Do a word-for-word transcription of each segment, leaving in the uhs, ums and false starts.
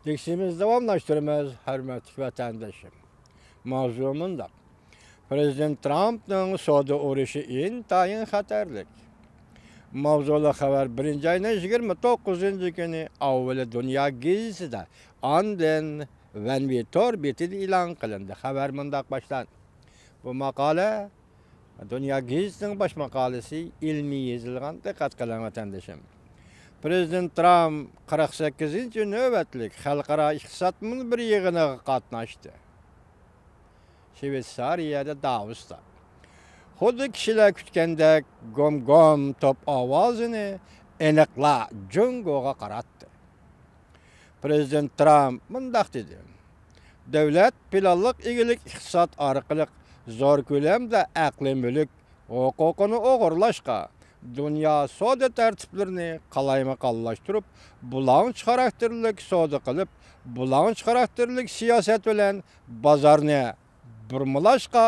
دېيىشىمىزنى داۋاملاشتۇرىمىز، ھۆرمەتلىك ۋەتەندىشىم. ماۋزۇ مۇنداق. پىرېزىدېنت ترامپنىڭ سودا ئۇرۇشى ئىنتايىن خەتەرلىك. ماۋزۇلۇق خەۋەر بىرىنچى ئاينىڭ يىگىرمە توققۇزىنچى كۈنى ئاۋۋىلى دۇنيا گېزىتىدە، ئاندىن ۋەنۋى تور بېتىدە ئېلان قىلىندى. خەۋەر مۇنداق باشلاندى. بۇ ماقالە دۇنيا گېزىتىنىڭ باش ماقالىسى، ئىلمىي يېزىلغان، دىققەت قىلىڭ، ۋەتەندىشىم. پىرېزىدېنت ترامپ قىرىق سەككىزىنچى نۆۋەتلىك خەلقئارا ئىقتىساد مۇنبىرى يىغىنىغا قاتناشتى. شۋېتسارىيەدە، داۋوستا. خۇددى كىشىلەر كۈتكەندەك گوم-گوم توپ ئاۋازىنى ئېنىقلا جۇڭگوغا قاراتتى. پىرېزىدېنت ترامپ مۇنداق دېدى: دۆلەت پىلانلىق ئىگىلىك ئىقتىساد ئارقىلىق زور كۆلەمدە ئەقلىي مۈلۈك ھوقۇقىنى ئوغرىلاشقا، دۇنيا سودا تەرتىپلىرىنى قالايمىقانلاشتۇرۇپ، بۇلاڭچى خاراكتېرلىك سودا قىلىپ، بۇلاڭچى خاراكتېرلىك سىياسەت بىلەن بازارنى بۇرمىلاشقا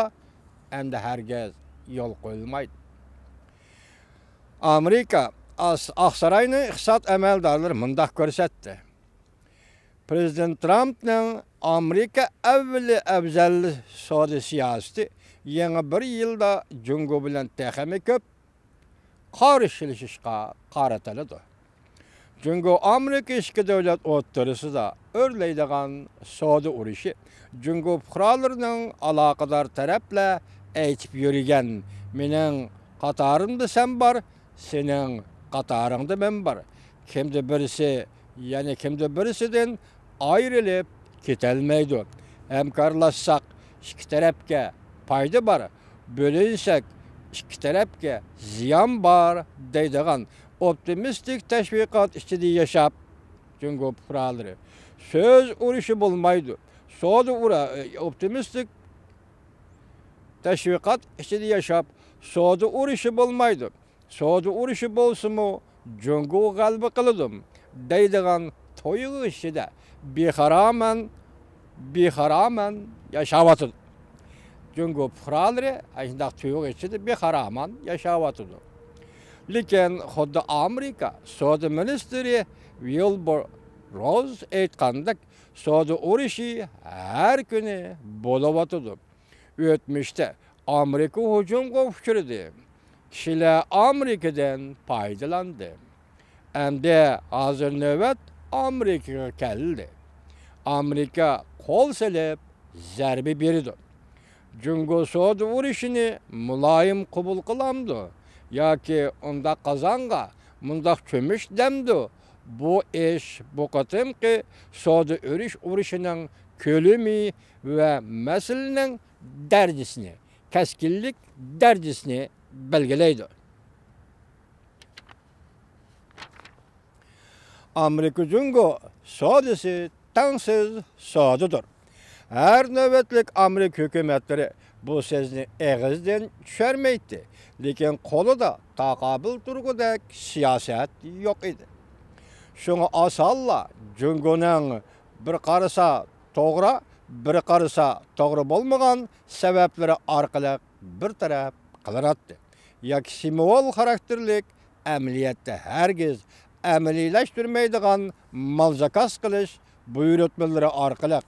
ئەمدى ھەرگىز يول قويۇلمايدۇ. ئامېرىكا ئاس-، ئاقساراينىڭ ئىقتىساد ئەمەلدارلىرى مۇنداق كۆرسەتتى. پىرېزىدېنت ترامپنىڭ ئامېرىكا ئەۋلى ئەۋزەل سودا سىياسىتى يېڭى بىر يىلدا جۇڭگو بىلەن تېخىمۇ كۆپ قارشىلىشىشقا قارىتىلىدۇ. جۇڭگو ئامېرىكا ئىككى دۆلەت ئوتتۇرىسىدا ئۆرلەيدىغان سودا ئۇرۇشى، جۇڭگو پۇقرالىرىنىڭ ئالاقىدار تەرەپلەر ئېيتىپ يۈرگەن، مېنىڭ قاتارىمدا سەن بار، سېنىڭ قاتارىڭدا مەن بار. كىمدە بىرسى يەنە كىمدە بىرسىدىن ئايرىلىپ كېتەلمەيدۇ. ھەمكارلاشساق ئىككى تەرەپكە پايدا بار، بۆلۈنسەك ئىككى تەرەپكە زىيان بار دەيدىغان ئوپتىمىستىك تەشۋىقات ئىچىدە ياشاپ، جۇڭگو پۇقرالىرى، سۆز ئۇرۇشى بولمايدۇ. سودا ئۇرا-، ئوپتىمىستىك تەشۋىقات ئىچىدە ياشاپ، سودا ئۇرۇشى بولمايدۇ. سودا ئۇرۇشى بولسىمۇ، جۇڭگو غەلىبە قىلىدۇ دەيدىغان تۇيغۇ ئىچىدە بىخارامەن، بىخارامەن ياشاۋاتىدۇ. جۇڭگو پۇقرالىرى ئاشۇنداق تۇيغۇ ئىچىدە بىخارامەن ياشاۋاتىدۇ. لېكىن خۇددى ئامېرىكا سودا مىنىستىرى ۋىلبۇر روز ئېيتقاندەك، سودا ئۇرۇشى ھەر كۈنى بولۇۋاتىدۇ. ئۆتمۈشتە ئامېرىكا ھۇجۇمغا ئۇچرىدى. كىشىلەر ئامېرىكىدىن پايدىلاندى. ئەمدى ھازىر نۆۋەت ئامېرىكىغا كەلدى. ئامېرىكا قول سېلىپ زەربە بېرىدۇ. جۇڭگو سودا ئۇرۇشىنى مۇلايىم قوبۇل قىلامدۇ ياكى ئۇنداق قازانغا مۇنداق چۆمۈچ دەمدۇ؟ بۇ ئىش بۇ قېتىمقى سودا ئۇرۇش ئۇرۇشىنىڭ كۆلىمى ۋە مەسىلىنىڭ دەرىجىسىنى، كەسكىنلىك دەرىجىسىنى بەلگىلەيدۇ. ئامېرىكا جۇڭگو سودىسى تەڭسىز سودىدۇر. ھەر نۆۋەتلىك ئامېرىكا ھۆكۈمەتلىرى بۇ سۆزنى ئېغىزدىن چۈشۈرمەيتتى، لېكىن قولىدا تاقابىل تۇرغۇدەك سىياسەت يوق ئىدى. شۇڭا ئاسانلا جۇڭگونىڭ بىر قارىسا توغرا، بىر قارىسا توغرا بولمىغان سەۋەبلىرى ئارقىلىق بىر تەرەپ قىلىناتتى ياكى سىمۋول خاراكتېرلىك ئەمەلىيەتتە ھەرگىز ئەمەلىيلەشتۈرمەيدىغان مال زاكاز قىلىش بۇيرۇتمىلىرى ئارقىلىق،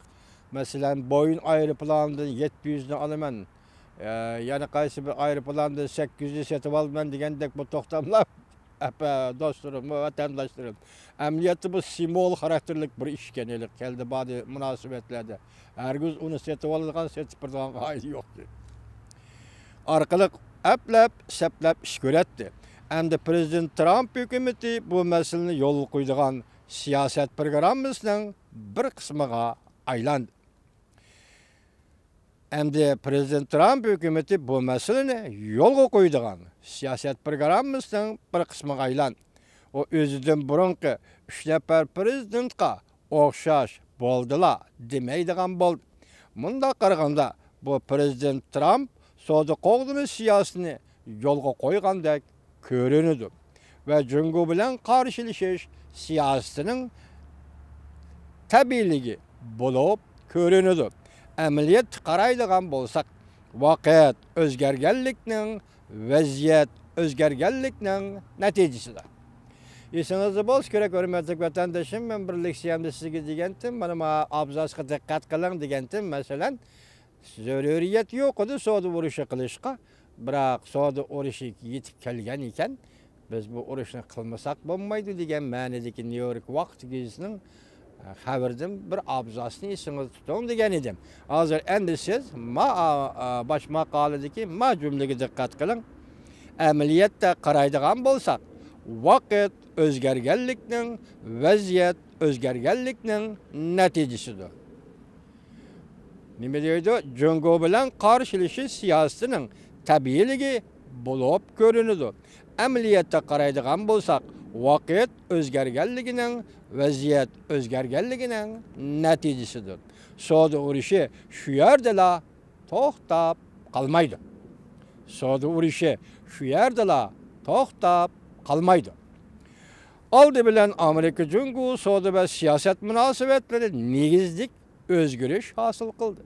مەسىلەن، بويىڭ ئايروپىلانىدىن يەتتە يۈزنى ئالىمەن، ئە، يەنە قايسى بىر ئايروپىلاندىن سەككىز يۈزنى سېتىۋالىمەن دېگەندەك بۇ توختاملار، ئەپە، دوستلىرىم، ۋەتەنداشلىرىم، ئەمەلىيەتتە بۇ سىمۋول خاراكتېرلىك بىر ئىش ئىكەن، ھېلىقى كەلدى باردى مۇناسىۋەتلەردە. ھەرگىز ئۇنى سېتىۋالىدىغان، سېتىپ بېرىدىغان قائىدە يوق. ئارقىلىق ئەپلەپ، سەپلەپ ئىش كۆرەتتى. ئەمدى پىرېزىدېنت ترامپ ھۆكۈمىتى بۇ مەسىلىنى يولغا قويىدىغان سىياسەت پىروگراممىسىنىڭ بىر قىسمىغا ئايلاندى. ئەمدى پىرېزىدېنت ترامپ ھۆكۈمىتى بۇ مەسىلىنى يولغا قويىدىغان سىياسەت پىروگراممىسىنىڭ بىر قىسمىغا ئايلاندى. ئۇ ئۆزىدىن بۇرۇنقى ئۈچ نەپەر پىرېزىدېنتقا ئوخشاش بولدىلا دېمەيدىغان بولدى. مۇنداق قارىغاندا، بۇ پىرېزىدېنت ترامپ سودا قوغدىنىش سىياسىتىنى يولغا قويغاندەك كۆرۈنىدۇ ۋە جۇڭگو بىلەن قارشىلىشىش سىياسىتىنىڭ تەبىئىيلىكى بولۇپ كۆرۈنىدۇ. ئەمەلىيەتتە قارايدىغان بولساق، ۋاقىت ئۆزگەرگەنلىكنىڭ، ۋەزىيەت ئۆزگەرگەنلىكنىڭ نەتىجىسىدە. ئېسىڭىزدە بولسا كېرەك، ھۆرمەتلىك ۋەتەندىشىم، مەن بىر لېكسىيەمدە سىزگە دېگەنتىم، مانا ما ئابزاسقا دىققەت قىلىڭ دېگەنتىم. مەسىلەن، زۆرۈرىيەت يوق ئىدى سودا ئۇرۇشى قىلىشقا، بىراق سودا ئۇرۇشى يېتىپ كەلگەن ئىكەن، بىز بۇ ئۇرۇشنى قىلمىساق بولمايدۇ دېگەن مەنىدىكى نيۇ يورك ۋاقىت گېزىتىنىڭ، ئە، خەۋىرىدىن بىر ئابزاسنى ئېسىڭىزدە تۇتۇڭ دېگەن ئىدىم. ھازىر ئەمدى سىز ما، ئا، ئا، باش ماقالىدىكى ما جۈملىگە دىققەت قىلىڭ. ئەمەلىيەتتە قارايدىغان بولساق، ۋاقىت ئۆزگەرگەنلىكنىڭ، ۋەزىيەت ئۆزگەرگەنلىكنىڭ نەتىجىسىدۇر. نېمە دەيدۇ؟ جۇڭگو بىلەن قارشىلىشىش سىياسىتىنىڭ تەبىئىيلىكى بولۇپ كۆرۈنىدۇ. ئەمەلىيەتتە قارايدىغان بولساق، ۋاقىت ئۆزگەرگەنلىكىنىڭ، ۋەزىيەت ئۆزگەرگەنلىكىنىڭ نەتىجىسىدۇر. سودا ئۇرۇشى شۇ يەردىلا توختاپ قالمايدۇ. سودا ئۇرۇشى شۇ يەردىلا توختاپ قالمايدۇ. ئالدى بىلەن ئامېرىكا جۇڭگو سودا ۋە سىياسەت مۇناسىۋەتلىرى نېگىزلىك ئۆزگىرىش ھاسىل قىلدى.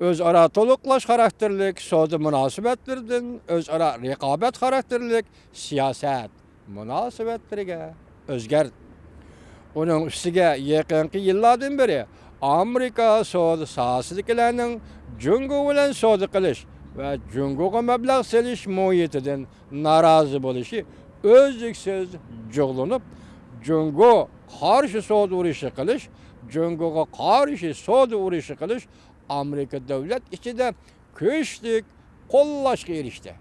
ئۆزئارا تولۇقلاش خاراكتېرلىك سودا مۇناسىۋەتلىرىدىن ئۆزئارا رىقابەت خاراكتېرلىك سىياسەت مۇناسىۋەتلىرىگە ئۆزگەردى. ئۇنىڭ ئۈستىگە يېقىنقى يىللاردىن بېرى ئامېرىكا سودا ساھەسىدىكىلەرنىڭ جۇڭگو بىلەن سودا قىلىش ۋە جۇڭگوغا مەبلەغ سېلىش مۇھىتىدىن نارازى بولۇشى ئۈزلۈكسىز جۇغلىنىپ، جۇڭگو قارشى سودا ئۇرۇشى قىلىش، جۇڭگوغا قارشى سودا ئۇرۇشى قىلىش ئامېرىكا دۆلەت ئىچىدە كۈچلۈك قوللاشقا ئېرىشتى.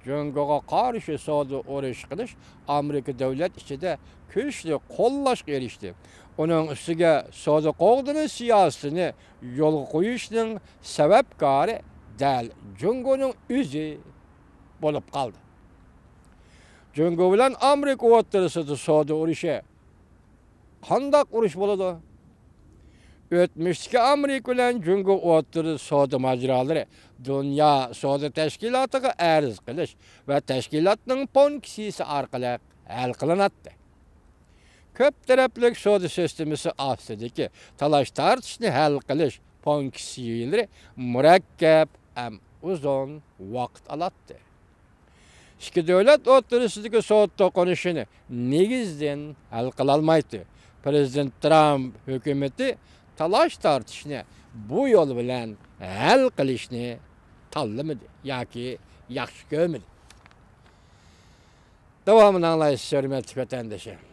جۇڭگوغا قارشى سودا ئۇرۇشى قىلىش ئامېرىكا دۆلەت ئىچىدە كۈچلۈك قوللاشقا ئېرىشتى. ئۇنىڭ ئۈستىگە سودا قوغدىنىش سىياسىتىنى يولغا قويۇشنىڭ سەۋەبكارى دەل جۇڭگونىڭ ئۆزى بولۇپ قالدى. جۇڭگو بىلەن ئامېرىكا ئوتتۇرىسىدا سودا ئۇرۇشى قانداق ئۇرۇش بولىدۇ؟ ئۆتمۈشتىكى ئامېرىكا بىلەن جۇڭگو ئوتتۇرىدا سودا ماجىرالىرى دۇنيا سودا تەشكىلاتىغا ئەرز قىلىش ۋە تەشكىلاتنىڭ پونكسىيىسى ئارقىلىق ھەل قىلىناتتى. كۆپ تەرەپلىك سودا سىستېمىسى ئاستىدىكى تالاش-تارتىشنى ھەل قىلىش پونكسىيىلىرى مۇرەككەپ ھەم ئۇزۇن ۋاقىت ئالاتتى. ئىككى دۆلەت ئوتتۇرىسىدىكى سودا توقۇنۇشىنى نېگىزدىن ھەل قىلالمايتتى. پىرېزىدېنت ترامپ ھۆكۈمىتى تالاش-تارتىشنى بۇ يول بىلەن ھەل قىلىشنى تاللىمىدى ياكى ياخشى كۆرمىدى. داۋامىنى ئاڭلايسىز، ھۆرمەتلىك ۋەتەندىشىم.